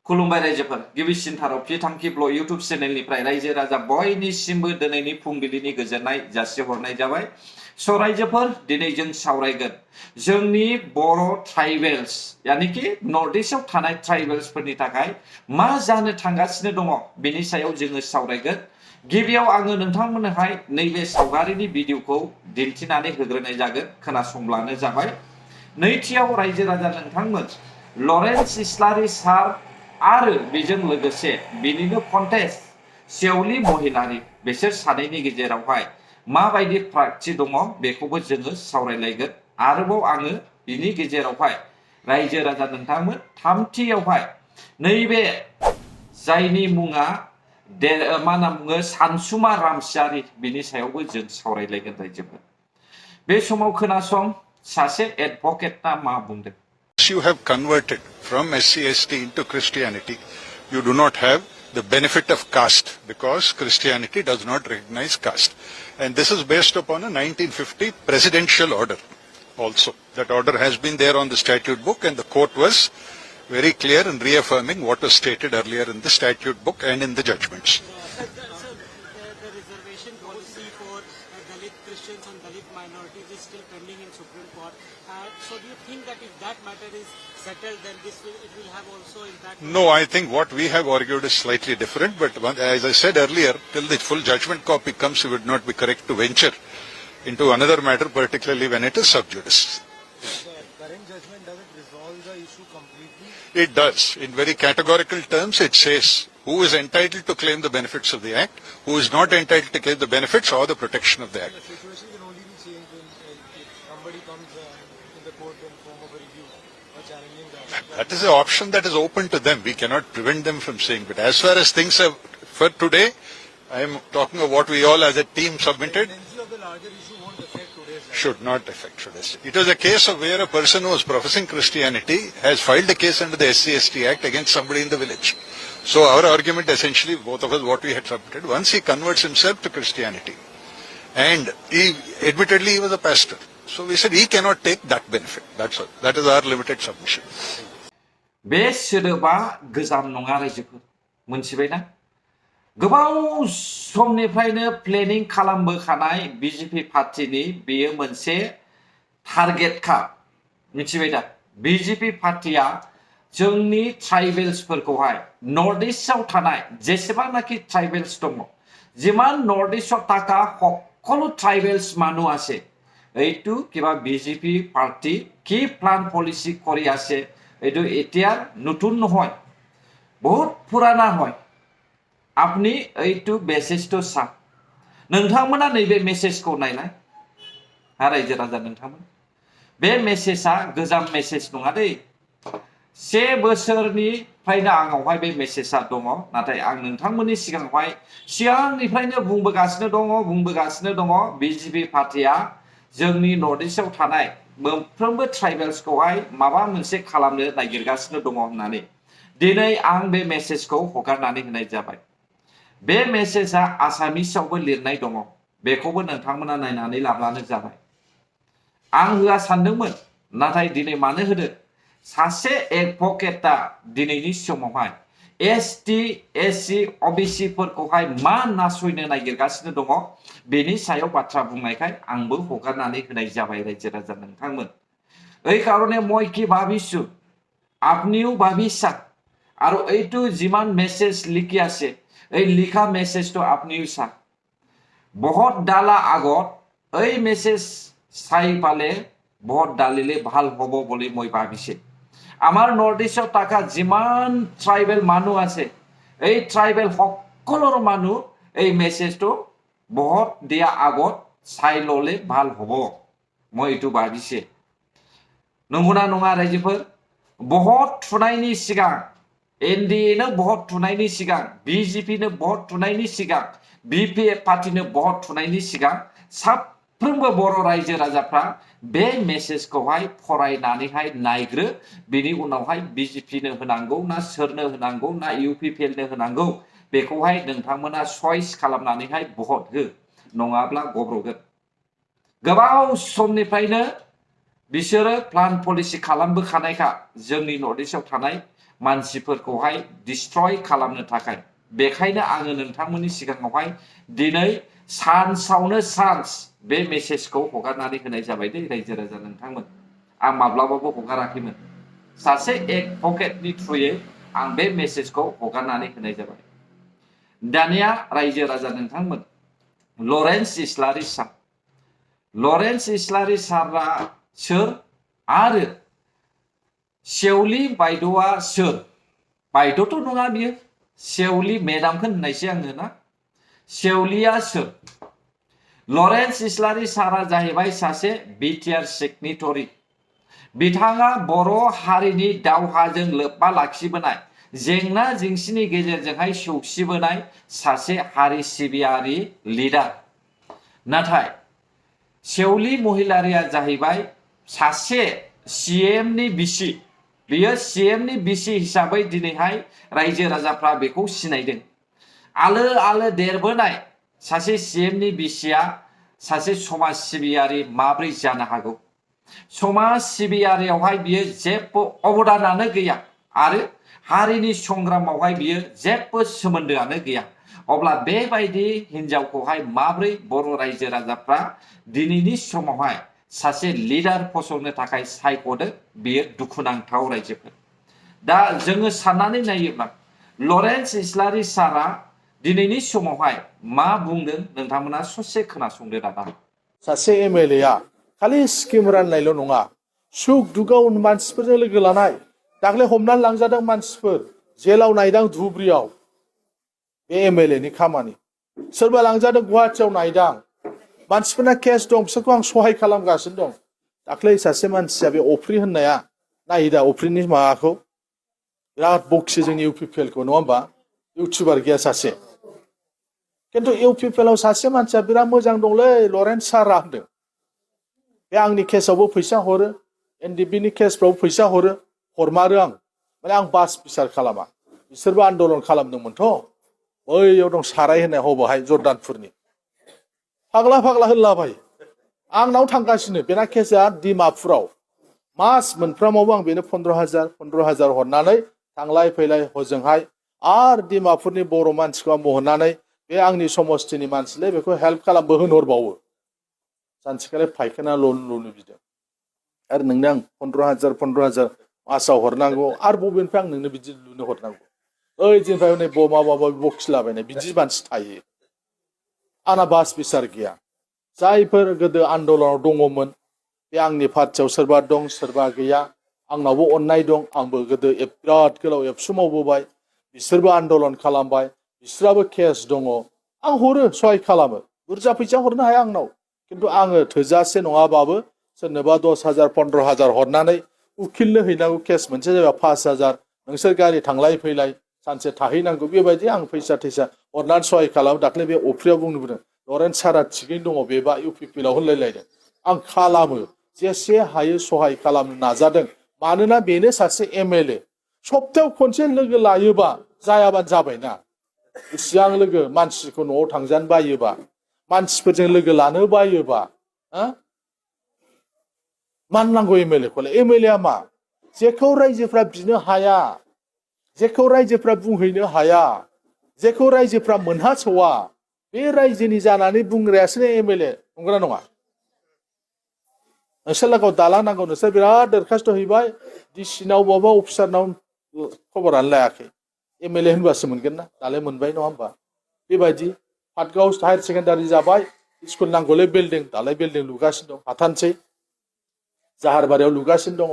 खुलुमबाय रायजोफोर गिबिसिन थाराव थामखिब्ल YouTube चेनेलनिफ्राय रायजो राजा बयनिसिमबो दिनैनि फुंबिलिनि गोजोननाय जासिहरनाय जाबाय। स' रायजोफोर दिनै जों सावरायगोन जोंनि बर' ट्राइबेल्स यानिकि नर्थ इस्टआव थानाय ट्राइबेल्सफोरनि थाखाय मा जानो थांगासिनो दङ बेनि सायाव जोङो सावरायगोन। गिबियाव आङो नोंथांमोननोहाय नैबे सावगारिनि भिडिअखौ दिन्थिनानै होग्रोनाय जागोन, खोनासंब्लानो जाबाय। नैथियाव रायजो राजा नोंथांमोन लरेन्स इस्लारि सार आरो बेजों लोगोसे बिनिनो कन्टेस्ट सेवली महिलारि बिसोर सानैनि गेजेरावहाय माबायदि फारागथि दङ बेखौबो जोङो सावरायलायगोन। आरोबाव आङो बिनि गेजेरावहाय रायजो राजा नोंथांमोन थामथियावहाय नैबे जायनि मुङा मा होनना बुङो सानसुमा रामसियारि बिनि सायावबो जों सावरायलायगोन रायजोफोर। बे समाव खोनासं सासे एडभकेटआ मा बुंदों। You have converted from SC/ST into Christianity. You do not have the benefit of caste because Christianity does not recognize caste. And this is based upon a 1950 presidential order also. That order has been there on the statute book and the court was very clear in reaffirming what was stated earlier in the statute book and in the judgments. The reservation policy for Dalit Christians and Dalit minorities is still pending in Supreme Court. So do you think that if that matter is settled, then it will have also impact? No, I think what we have argued is slightly different. But as I said earlier, till the full judgment copy comes, it would not be correct to venture into another matter, particularly when it is sub judice. The current judgment, does it resolve the issue completely? It does. In very categorical terms, it says who is entitled to claim the benefits of the Act, who is not entitled to claim the benefits or the protection of the Act. The situation can only be changed if somebody comes in the court in form of a review or challenging that. That is an option that is open to them. We cannot prevent them from saying. But as far as things are for today, I am talking of what we all as a team submitted. The tendency of the larger issue won't affect today's life. Should not affect today's. It was a case of where a person who was professing Christianity has filed a case under the SC/ST Act against somebody in the village. So our argument essentially, both of us, what we had submitted, once he converts himself to Christianity, and admittedly he was a pastor. So we said he cannot take that benefit. That's all. That is our limited submission. बे सोदोबा गोजाम नङा रायजोफोर मोनथिबायना? गोबाव समनिफ्रायनो planning खालामबोखानाय BJP पार्टीनि बेयो मोनसे टारगेटखा मिथिबाय दा? बीजेपी पार्टीया जोंनि ट्राइबेल्सफोरखौहाय नर्थ इस्टआव थानाय जेसेबांनाखि ट्राइबेल्स दङ, जिमान नर्थ इस्टত থকা সকলো ট্রাইবেলস মানুহ আছে, এইটো কিবা বিজেপি পাৰ্টি কি প্লান পলিচি কৰি আছে এইটো এতিয়া নতুন নহয়, বহুত পুराना হয়। আপনি এইটো মেसेजটো सा नोंथांमोना नैबे मेसेजखौ नायलाय रायजो राजा नोंथांमोन। बे मेसेजआ गोजाम मेसेज नङा दै। 1 बोसोरनिफ्रायनो आंनावहाय बे मेसेजआ दङ, नाथाय आं नोंथांमोननि सिगाङावहाय सिगांनिफ्रायनो बुंबोगासिनो दङ बीजेपी पार्टीया जोंनि नर्थ इस्टआव थानाय मोनफ्रोमबो ट्राइबेल्सखौहाय माबा मोनसे खालामनो नागिरगासिनो दङ होननानै दिनै आं बे मेसेजखौ हगारनानै होनाय जाबाय। बे मेसेजआ आसामिसावबो लिरनाय दङ, बेखौबो नोंथांमोना नायनानै लाब्लानो जाबाय। आं होआ सानदोंमोन, नाथाय दिनै मानो होदो? सासे एडभकेटआ दिनैनि समावहाय एसटी एससी ओबीसी फोरखौहाय मा नासयनो नागिरगासिनो दङ बेनि सायाव बाथ्रा बुंनायखाय आंबो हगारनानै होनाय जाबाय रायजो राजा नोंथांमोन। এই কারণে মই কি ভাবিছো আপনিও ভাবিছা আৰু এইটো যিমান মেছেজ লিখি আছে এই লিখা মেছেজটো আপনিও চা। বহুত ডালা আগত এই মেছেজ চাই পালে বহুত ডালিলে ভাল হ'ব বুলি মই ভাবিছে। আমার নর্থ ইস্টত থাকা যিমান ট্রাইবেল মানুহ আছে এই ট্রাইবেল সকলৰ মানুহ এই মেছেজটো বহুত দিয়া আগত চাই ললে ভাল হ'ব, মই এইটো ভাবিছে। नंगौना नङा रायजोफोर? बहुत थुनायनि सिगां एनडीएनो बहुत थुनायनि सिगां बीजेपीनो बहुत थुनायनि सिगां बीपीएफ पार्टीनो बहुत थुनायनि सिगां साफ्रोमबो बर' रायजो राजाफ्रा बे मेसेजखौहाय फरायनानैहाय नायग्रो, बिनि उनावहाय बीजेपीनो होनांगौ ना सोरनो होनांगौ ना यूपीपीएलनो होनांगौ बेखौहाय नोंथांमोना चॉइस खालामनानैहाय भट हो, नङाब्ला गब्रगोन। गोबाव समनिफ्रायनो बिसोरो प्लान पलिसि खालामबोखानायखा जोंनि नर्थ इस्टआव थानाय मानसिफोरखौहाय डिस्ट्रय खालामनो थाखाय बेखायनो आङो नोंथांमोननि सिगाङावहाय दिनै सान्सआवनो सान्स बे मेसेजखौ हगारनानै होनाय जाबाय दे रायजो राजा नोंथांमोन आं माब्लाबाबो हगाराखैमोन सासे एडभकेटनि थ्रुयै आं बे मेसेजखौ हगारनानै होनाय जाबाय दानिया रायजो राजा नोंथांमोन लरेन्स इस्लारि सार लरेन्स इस्लारि सारा सोर आरो सेवली बायद'आ सोर बायद'थ' नङा बियो सेवली मेडामखौ होननायसै आङो ना सेवलीया सोर लरेन्स इस्लारि सारा जाहैबाय सासे बिटिआर सिगनेटरि बिथाङा बर' हारिनि दावहाजों लोब्बा लाखिबोनाय जेंना जेंसिनि गेजेरजोंहाय सौसिबोनाय सासे हारि सिबियारि लिडार नाथाय सेवली महिलारिया जाहैबाय सासे सीएमनि बिसि बियो सीएमनि बिसि हिसाबै दिनैहाय रायजो राजाफ्रा बेखौ सिनायदों आलो आलो देरबोनाय सासे सीएमनि बिसिया सासे समाज सिबियारि माब्रै जानो हागौ समाज सिबियारियावहाय बियो जेबो अबदानानो गैया आरो हारिनि संग्रामावहाय बियो जेबो सोमोन्दोआनो गैया अब्ला बेबायदि हिनजावखौहाय माब्रै बर' रायजो राजाफ्रा दिनैनि समावहाय सासे लिडार फसंनो थाखाय सायख'दों बेयो दुखुनांथाव रायजोफोर दा जोङो साननानै नायोब्ला लरेन्स इस्लारि सारा दिनैनि समावहाय मा बुंदों नोंथांमोना ससे खोनासंदो दादा सासे एमएलए आ खालि स्किम राननायल' नङा सुख दुखआव मानसिफोरजों लोगो लानाय दाख्लै हमनानै लांजादों मानसिफोर जेलाव नायदां धुब्रियाव बे एमएलए नि खामानि सोरबा लांजादों गुवाहाटियाव नायदां मानसिफोरना केस दं बिसोरखौ आं सहाय खालामगासिनो दं दाख्लै सासे मानसिया बे अफ्रि होननाया नायो दा अफ्रिनि माबाखौ बिराद बक्सि जोंनि इउपिपिएलखौ नङा होमबा इउटिउबार गैया सासे खिन्थु इउपिपिएलआव सासे मानसिया बिराद मोजां दंलै लरेन्स सारा होनदों बे आंनि केसआवबो फैसा हरो एनडिबिनि केसफ्रावबो फैसा हरो हरमारो आं माने आं बास बिसार खालामा बिसोरबो आन्दलन खालामदोंमोनथ' बैयाव दं साराय होननाय हबावहाय जर्दानपुरनि फाग्ला फाग्ला होनलाबाय आंनाव थांगासिनो बेना केसआ डिमापुराव मास मोनफ्रामावबो आं बेनो 15,000 हरनानै थांलाय फैलाय हजोंहाय आरो डिमापुरनि बर' मानसिखौ आं बहननानै बे आंनि समस्थिनि मानसिलै बेखौ हेल्प खालामबो होनहरबावो सानसेखालि फायखाना लुनो बिदों आरो नोंनो आं 15,000 मासाव हरनांगौ आरो बबेनिफ्राय आं नोंनो बिदि लुनो हरनांगौ ओइ दिननिफ्राय नै माबा बखिलाबायनाय बिदि मानसि थायो आंना बास बिसार गैया जायफोर गोदो आन्दलनाव दङमोन बे आंनि पार्टियाव सोरबा दं सोरबा गैया आंनावबो अननाय दं आंबो गोदो बिराद गोलाव एबसु मावबोबाय बिसोरबो आन्दलन खालामबाय बिसोराबो केस दङ आं हरो सहाय खालामो बुरजा फैसा हरनो हाया आंनाव खिन्थु आङो थोजासे नङाबाबो सोरनोबा 10,000 15,000 हरनानै उकिलनो हैनांगौ केस मोनसे जाबा 5,000 नोंसोर गारि थांलाय फैलाय सानसे थाहैनांगौ बेबायदि आं फैसा थैसा हरनानै सहाय खालामो दाख्लै बे अफ्रियाव बुंदों लरेन्स सारा थिगैनो दङ बेबा इउपिपिएलआव होनलायलायदों आं खालामो जेसे हायो सहाय खालामनो नाजादों मानोना बेनो सासे एमएलए सप्तायाव खनसे लोगो लायोबा जायाबानो जाबायना इसिबां लोगो मानसिखौ न'आव थांजानो बायोबा मानसिफोरजों लोगो लानो बायोबा मानो नांगौ एमएलएखौलाय एमएलएआ मा जेखौ रायजोफ्रा बिनो हाया जेखौ रायजोफ्रा बुंहैनो हाया जेखौ रायजोफ्रा मोनहासवा बे रायजोनि जानानै बुंग्रायासो एमएलए नंगौना नङा नोंसोर लागोआव दालां नांगौ नोंसोर बिराद दरखास्त हैबाय डिसिनाव बबेबा अफिसारनाव खबरानो लायाखै एमएलए होनबासो मोनगोन ना दालाय मोनबाय नङा होमबा बेबायदि पाटगाव हायार सेकेन्डारि जाबाय स्कुल नांगौलै बिल्डिं दालाय बिल्डिं लुगासिनो दं हाथानसै जाहारबारियाव लुगासिनो दङ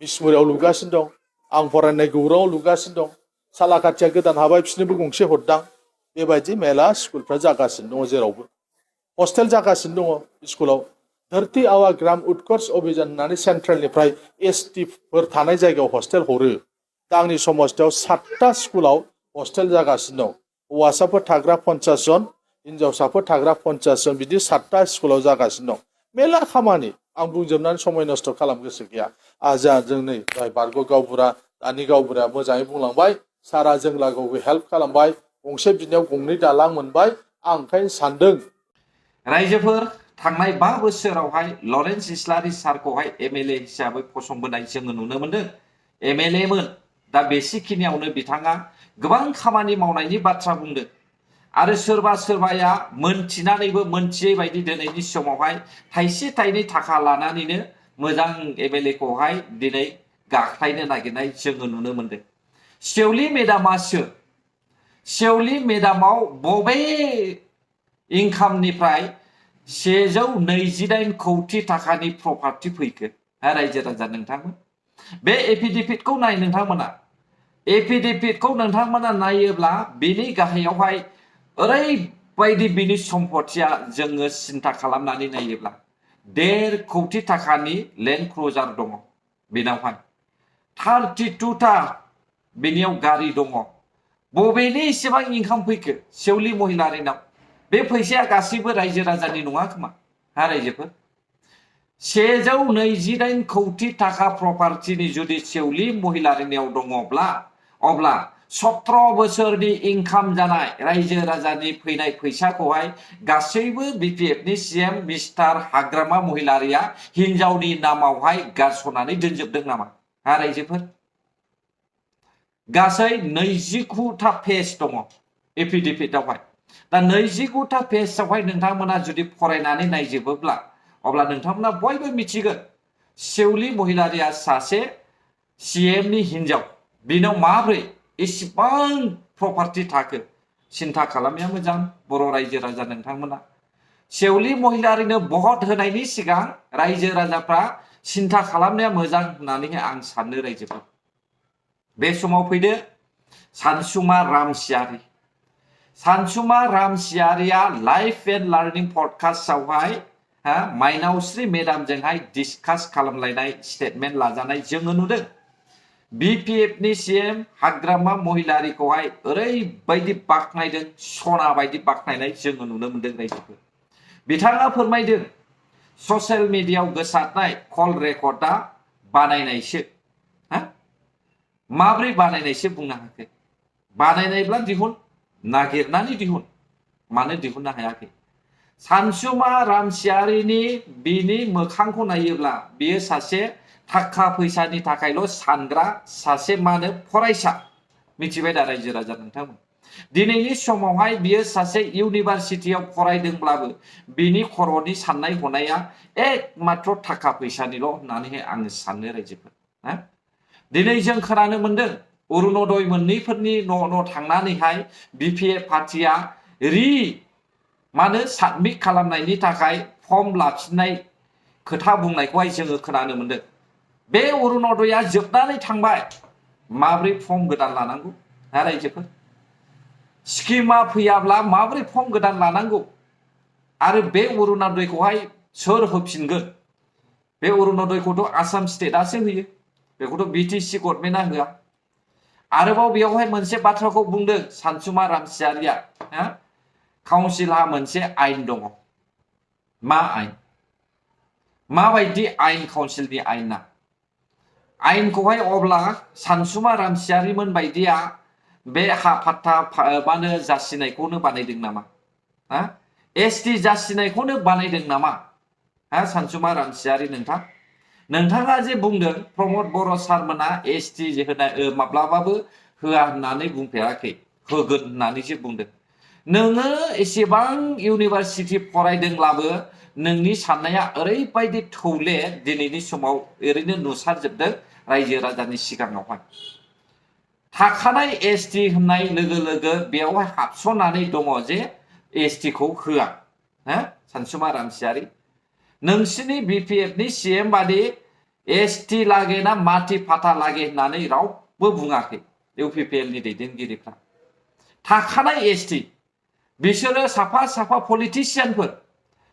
बिसमुरियाव लुगासिनो दं आं फरायनाय गौराङाव लुगासिनो दं सालाकाथिया गोदान हाबाय बिसोरनोबो गंसे हरदां बेबायदि मेला स्कुलफ्रा जागासिनो दङ जेरावबो हस्टेल जागासिनो दङ स्कुलाव धरती आवा ग्राम उत्कर्ष अभियान होननानै सेन्ट्रेलनिफ्राय एसटिफोर थानाय जायगायाव हस्टेल हरो दा आंनि समस्थियाव 7टा स्कुलाव हस्टेल जागासिनो दं हौवासाफोर थाग्रा 50 जन हिनजावसाफोर थाग्रा 50 जन बिदि 7टा स्कुलाव जागासिनो दं मेला खामानि आं बुंजोबनानै समय नस्थ' खालाम गोसो गैया आजा जों नै बारग' गावबुरा दानि गावबुराया मोजाङै बुंलांबाय सारा जों लागोआव हेल्प खालामबाय गंसे बिनायाव गंनै दालां मोनबाय आं ओंखायनो सानदों रायजोफोर थांनाय 5 बोसोरावहाय लरेन्स इस्लारि सारखौहाय एमएलए हिसाबै फसंबोनाय जोङो नुनो मोनदों एमएलए मोन दा बेसेखिनियावनो बिथाङा गोबां खामानि मावनायनि बाथ्रा बुंदों आरो सोरबा सोरबाया मोनथिनानैबो मोनथियै बायदि दिनैनि समावहाय थाइसे थाइनै थाखा लानानैनो मोजां MLA खौहाय दिनै गाख्लायनो नागिरनाय जोङो नुनो मोनदों। सेवलि मेदामासो सेवलि मेदामाव बबे इनकामनिफ्राय 128 कौटि थाखानि प्रपार्टि फैखो रायजो राजा नोंथांमोन बे एफिडेभिटखौ नाय नोंथांमोना एफिडेभिटखौ नोंथांमोना नायोब्ला बिनि गाहायावहाय ओरैबायदि बिनि सम्पथिया जोङो सिन्ता खालामनानै नायोब्ला 1.5 कौटि थाखानि लेन्ड क्रुजार दङ बिनावहाय 32 टा बिनियाव गारि दङ बबेनि एसेबां इनकाम फैखो सेवलि महिलारिनाव बे फैसाया गासैबो रायजो राजानि नङा खोमा रायजोफोर 128 कौटि थाखा प्रपार्टिनि जुदि सेवलि महिलारिनियाव दङब्ला अब्ला 17 बोसोरनि इनकाम जानाय रायजो राजानि फैनाय फैसाखौहाय गासैबो BPFनि CM मिस्टार हाग्रामा महिलारिया हिनजावनि नामावहाय गारस'नानै दोनजोबदों नामा रायजोफोर गासै 29 टा पेज दङ एफिडेभिटआवहाय दा 29 टा पेजआवहाय नोंथांमोना जुदि फरायनानै नायजोबोब्ला अब्ला नोंथांमोना बयबो मिथिगोन सेवलि महिलारिया सासे CMनि हिनजाव बिनाव माब्रै एसेबां प्रपार्टि थाखो सिन्ता खालामनाया मोजां बर' रायजो राजा नोंथांमोना सेवलि महिलारिनो भट होनायनि सिगां रायजो राजाफ्रा सिन्ता खालामनाया मोजां होननानै आं सानो रायजोफोर बे समाव फैदो सानसुमा रामसियारिया life and learning पडकास्टआवहाय Mainaosri मेडामजोंहाय discuss खालामलायनाय स्टेटमेन्ट लाजानाय जोङो नुदों BPFनि CM हाग्रामा महिलारिखौहाय ओरैबायदि बाख्नायदों सना बायदि बाख्नायनाय जोङो नुनो मोनदों रायजोफोर बिथाङा फोरमायदों ससियेल मिडियायाव गोसारनाय कल रेकर्डआ बानायनायसो माब्रै बानायनायसो बुंनो हायाखै बानायनायब्ला दिहुन नागिरनानै दिहुन मानो दिहुननो हायाखै सानसुमा रामसियारिनि बिनि मोखांखौ नायोब्ला बियो सासे थाखा फैसानि थाखायल' सानग्रा सासे मानो फरायसा मिथिबाय दा रायजो राजा नोंथांमोन दिनैनि समावहाय बियो सासे इउनिभारसिटियाव फरायदोंब्लाबो बिनि खर'नि साननाय हनाया एकमात्र थाखा फैसानिल' होननानै आङो सानो रायजोफोर दिनै जों खोनानो मोनदों अरुणोदय मोननैफोरनि न' थांनानैहाय BPF पार्टिया मानो साबमिट खालामनायनि थाखाय फर्म लाफिननाय खोथा बुंनायखौहाय जोङो खोनानो मोनदों बे अरुणोदयआ जोबनानै थांबाय माब्रै फर्म गोदान लानांगौ रायजोफोर स्किमा फैयाब्ला माब्रै फर्म गोदान लानांगौ आरो बे अरुणोदयखौहाय सोर होफिनगोन बे अरुणोदयखौथ' आसाम स्टेटआसो होयो बेखौथ' BTC गभर्नमेन्टआ होआ आरोबाव बेयावहाय मोनसे बाथ्राखौ बुंदों सानसुमा रामसियारिया काउन्सिलहा मोनसे आयेन दङ मा आयेन माबायदि आयेन काउन्सिलनि आयेना आयेनखौहाय अब्ला सानसुमा रामसियारिमोन बायदिया बे हा फाट्टा मानो जासिनायखौनो बानायदों नामा ST जासिनायखौनो बानायदों नामा सानसुमा रामसियारि नोंथाङा जे बुंदों प्रमद बर' सारमोना ST होनाय माब्लाबाबो होआ होननानै बुंफेराखै होगोन होननानैसो बुंदों नोङो एसेबां इउनिभारसिटि फरायदोंब्लाबो नोंनि साननाया ओरैबायदि थौले दिनैनि समाव ओरैनो नुसारजोबदों रायजो राजानि सिगाङावहाय थाखानाय ST होननाय लोगो लोगो बेयावहाय हाबस'नानै दङ जे ST खौ होआ सानसुमा रामसियारि नोंसिनि BPFनि CM बादि ST लागे ना माथि फाथा लागे होननानै रावबो बुङाखै UPPLनि दैदेनगिरिफ्रा थाखानाय ST बिसोरो साफा साफा पलिटिशियानफोर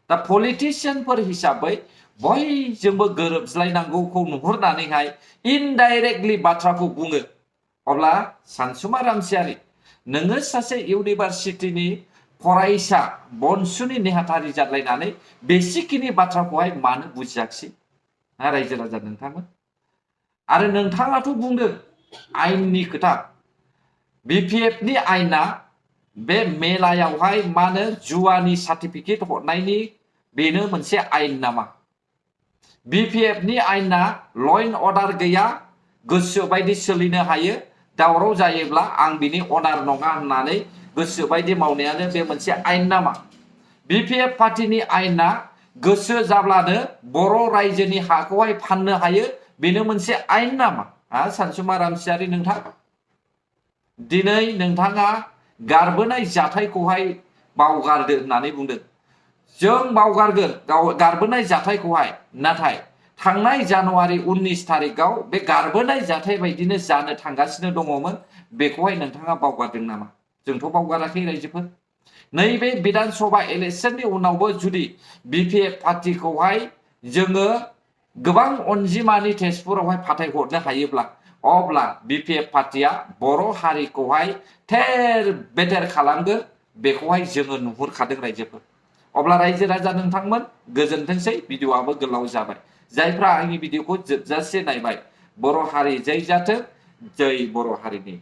दा पलिटिशियानफोर हिसाबै बयजोंबो गोरोबज्लायनांगौखौ नुहुरनानैहाय इनडाइरेक्टलि बाथ्राखौ बुङो अब्ला सानसुमा रामसियारि नोङो सासे इउनिभारसिटिनि फरायसा बनसुनि नेहाथारि जादलायनानै बेसिखिनि बाथ्राखौहाय मानो बुजियाखिसै रायजो राजा नोंथांमोन आरो नोंथाङाथ' बुंदों आयेननि खोथा BPFनि आयेना बे मेलायावहाय मानो जुवानि सार्टिफिकेट हरनायनि बेनो मोनसे आयेन नामा BPFनि आयेना ल' एन्ड अर्डार गैया गोसो बायदि सोलिनो हायो दावराव जायोब्ला आं बिनि अनार नङा होननानै गोसो बायदि मावनायानो बे मोनसे आयेन नामा बिपिएफ पार्टीनि आयेना गोसो जाब्लानो बर' रायजोनि हाखौहाय फाननो हायो बेनो मोनसे आयेन नामा सानसुमा रामसियारि नोंथां दिनै नोंथाङा गारबोनाय जाथायखौहाय बावगारदो होननानै बुंदों जों बावगारगोन गारबोनाय जाथायखौहाय नाथाय थांनाय जानुवारि 19 तारिखआव बे गारबोनाय जाथाय बायदिनो जानो थांगासिनो दङमोन बेखौहाय नोंथाङा बावगारदों नामा जोंथ' बावगाराखै रायजोफोर नैबे विधान सभा इलेक्शननि उनावबो जुदि बिपिएफ पार्टीखौहाय जोङो गोबां अनजिमानि तेजपुरावहाय फाथायहरनो हायोब्ला अब्ला बिपिएफ पार्टीया बर' हारिखौहाय थेर बेथेर खालामगोन बेखौहाय जोङो नुहुरखादों रायजोफोर अब्ला रायजो राजा नोंथांमोन गोजोनथोंसै भिडिअआबो गोलाव जाबाय जायफ्रा आंनि भिडिअखौ जोबजासे नायबाय बर' हारि जै जाथों जै बर' हारिनि